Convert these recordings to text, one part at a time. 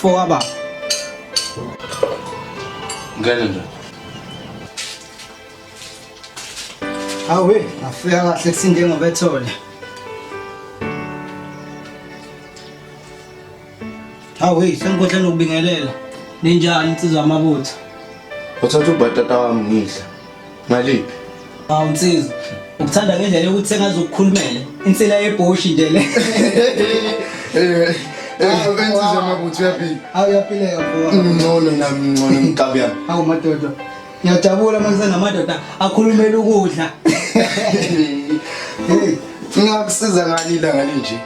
Mfoka baba. Ngene nje. Hawe, afika kahle kusinde ngobethole. Hawe, sengikhohle nokubingelela. Ninjani insizwa amabutho? Uthatha ubhatata wami ngidla. Ngaliphi? Hawu nsizwa, ukuthanda ngendlela yokuthi sengazokukhulumela. Insila yebhoshi nje le. Eh, insizwa amabutho uyaphila. Hawu uyaphileka mfowethu. Ngcono nami ngcono mkabi yami. Hawu madoda. Ngiyajabula uma ngisenamadoda akhulumela ukudla. Hey, ngingakusiza ngani ilanga linje?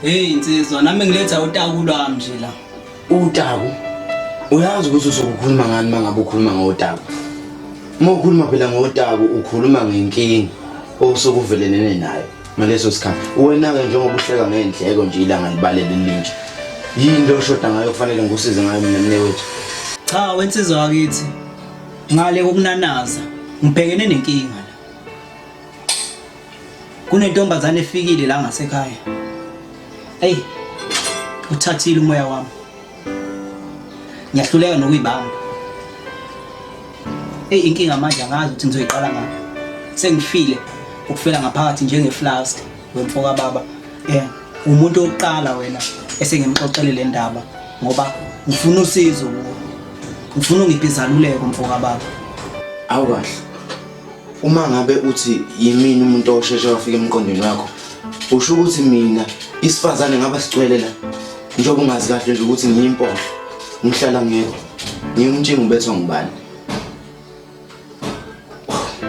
Hey insizwa, nami ngiletha utaku lwami nje la. Utaku? Uyazi ukuthi uzokukhuluma ngani uma ngabe ukhuluma ngotaku? Uma ukhuluma phela ngotaku ukhuluma ngenkinga osuke uvelelene nayo ngaleso sikhathi. Wena-ke njengoba uhleka ngey'ndleko nje ilanga libalele linje. Yini lo oshoda ngayo kufanele ngikusize ngayo mina mnewethu? Cha wensizwa wakithi. Ngale kokunanaza, ngibhekene nenkinga la. Kunentombazane efikile la ngasekhaya. Hey, uthathile umoya wami. Ngiyahluleka nokuyibamba. Hey, inkinga manje angazi ukuthi ngizoyiqala ngaphi. Sengifile ukufela ngaphakathi njengeflask wemfoka baba. Eh, umuntu wokuqala wena esengimxoxele le ndaba ngoba ngifuna usizo kuwe. Ngifuna ungiphe izaluleko mfoka baba. Awukahle. Uma ngabe uthi yimina umuntu osheshe wafika emqondweni wakho, usho ukuthi mina isifazane ngaba sigcwele la. Njengoba ungazi kahle nje ukuthi ngiyimpohlo, ngihlala ngedwa. Ngiyumtshinga ubethwa ngubani?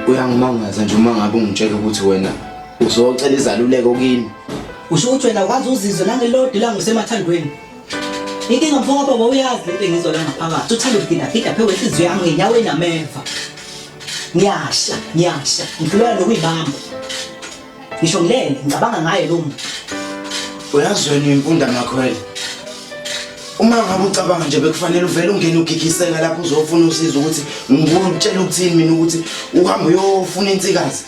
Uyangimangaza nje uma ngabe ungitshela ukuthi wena uzocela izaluleko kimi. Usho ukuthi wena ukwazi uzizwe nangelodwa ilanga usemathandweni. Inkinga mfoka baba uyazi lento engizwa la ngaphakathi. Uthanda ukugidagida phe wenhliziyo yami ngenyawo enameva. Ngiyasha, ngiyasha, ngihluleka nokuyibamba. Ngisho ngilele, ngicabanga ngaye lo muntu. Uyazi wena uyimfunda makhwele. Uma ngabe ucabanga nje bekufanele uvele ungene ugigiseka lapho uzofuna usizo ukuthi ngikutshela ukuthini mina ukuthi uhambe uyofuna insikazi.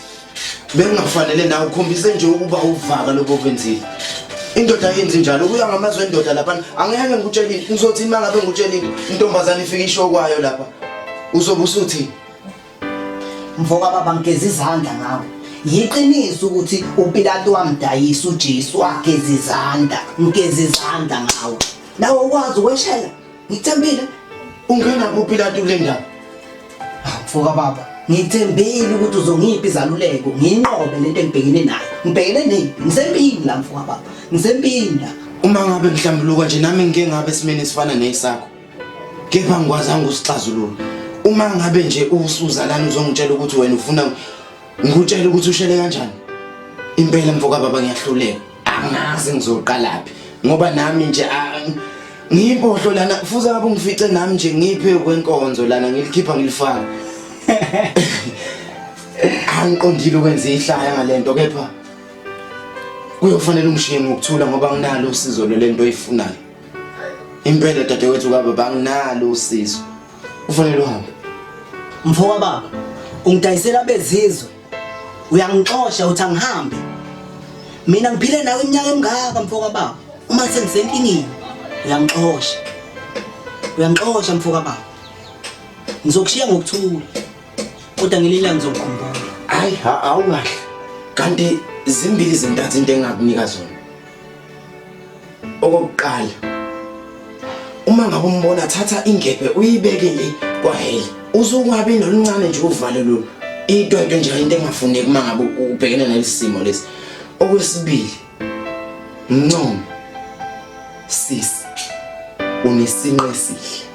Bekungafanele nawe ukhombise nje ukuba uvaka lokho okwenzile. Indoda ayenzi njalo kuya ngamazwi endoda lapha angeke ngikutshele into ngizothini uma ngabe ngikutshela into intombazane ifike isho kwayo lapha uzobe usuthi Mfoka baba ngigeza izandla ngawe. Yiqiniso ukuthi uPilato wamdayisa uJesu wageza izandla, ngigeza izandla ngawe. Nawe ukwazi ukweshela. Ngikuthembile. Ungena kuphi uPilato kule ndaba? Mfoka baba, ngithembile ukuthi uzongipha izaluleko, ngiyinqobe lento engibhekene nayo. Ngibhekene nempi, ngisempini la mfoka baba. Ngisempini la. Uma ngabe ngihlambuluka nje nami ngike ngabe esimeni esifana nesakho. Kepha ngikwazanga usixazulula. Uma ngabe nje usuzalana uzongitshela ukuthi wena ufuna ngikutshele ukuthi ushele kanjani. Impela mfoka baba ngiyahluleka. Angazi ngizoqalaphi ngoba nami nje ngiyimpohlo lana futhi ngabe ungifice nami nje ngiphe kwenkonzo lana ngilikhipha ngilifaka. Angiqondile ukwenza ihlaya ngalento kepha kuyofanele ungishiye ngokuthula ngoba nginalo usizo lolento oyifunayo. Impela dadewethu kababa anginalo usizo. Ufanele uhambe. Mfoka baba, ungidayisela abezizwe. Uyangixosha uthi angihambe. Mina ngiphile nawe iminyaka emingaka mfoka baba. Uma sengisenkingeni uyangixosha. Uyangixosha mfoka baba. Ngizokushiya ngokuthula. Kodwa ngelinye ilanga ngizokukhumbula. Hayi, awukahle. Kanti zimbili izintathu into engakunika zona. Okokuqala, uma ngabe umbona thatha ingebhe uyibeke le kwahele. Uzokungabi noluncane nje uvalo lolu. Itwetwe nje into engafuneki uma ngabe ubhekene nalesi simo lesi. Okwesibili, mncome sisi unesinqe esihle.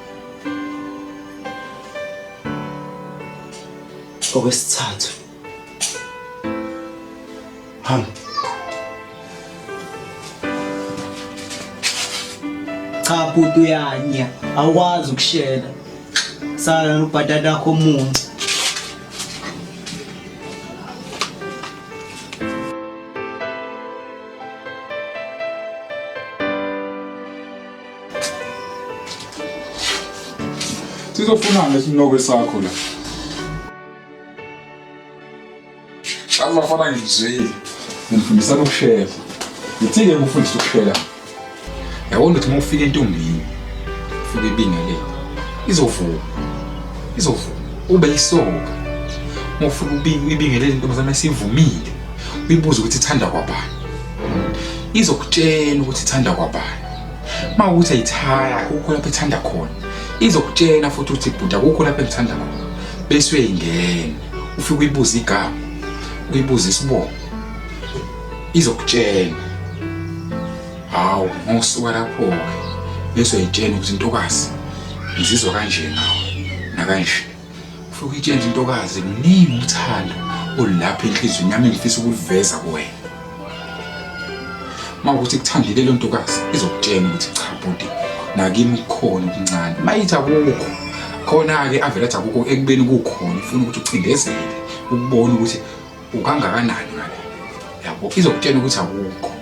Okwesithathu, Hamba. Cha bhuti uyanya, awukwazi ukushela. Sala nobhatata wakho omuncu. Sizofunani lesinoko sakho la? Azi bafana ngizwile. Ngifundisana ukushela. Ngithi-ke ngifundisa ukushela. Yabona ukuthi uma ufika entombini Ufike ibingelele. Izovuma. Izovuma. Ube isoka. Uma ufika uyibingelele intombazane isivumile. Uyibuze ukuthi ithanda kwabani. Izokutshela ukuthi ithanda kwabani. Uma ukuthi ayithaya akukho lapho ethanda khona. Izokutshela futhi ukuthi bhuti akukho lapho engithanda khona. Bese uyayingena. Ufike uyibuze igama. Uyibuze isibongo. Izokutshela. Hawu, ngosuka lapho-ke bese uyayitshela ukuthi ntokazi ngizizwa kanje ngawe nakanje. Ufike uyitshela nje intokazi luningi uthando olulapha enhliziyweni yami engifisa ukuluveza kuwena. Uma ukuthi kuthandile leyo ntokazi izokutshela ukuthi cha bhuti nakimi kukhona okuncane. Uma ithi akukho khona-ke avele athi akukho ekubeni kukhona ifuna ukuthi ucindezele ukubona ukuthi ukangakanani ngale yabo izokutshela ukuthi akukho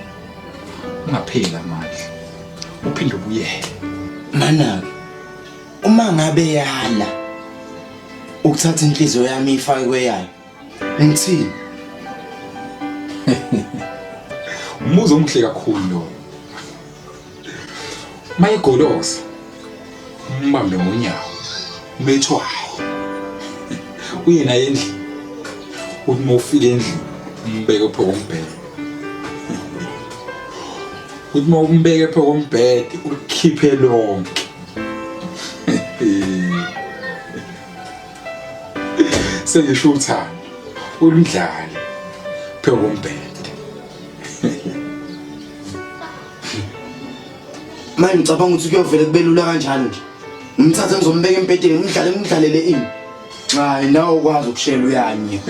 ungapheli amandla uphinde ubuyele mana uma ngabe yala ukuthatha inhliziyo yami ifake kweyayo ngithini umbuzo omuhle kakhulu lo Mayegoloza umbambe ngonyawo umethwayo uye naye endlini uthi uma ufika endlini umbeke pho kombhede uthi uma umbeke pho kombhede ulikhiphe lonke sengisho uthando uludlale phe kombhede Manje ngicabanga ukuthi kuyovele kube lula kanjalo nje. Ngimthathe ngizombeka empedeni ngimdlale ngimdlalele ini. Hayi nawe ukwazi ukushela uyanye.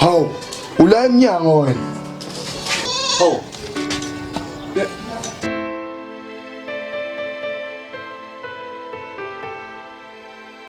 Hawu, ula emnyango wena. Hawu.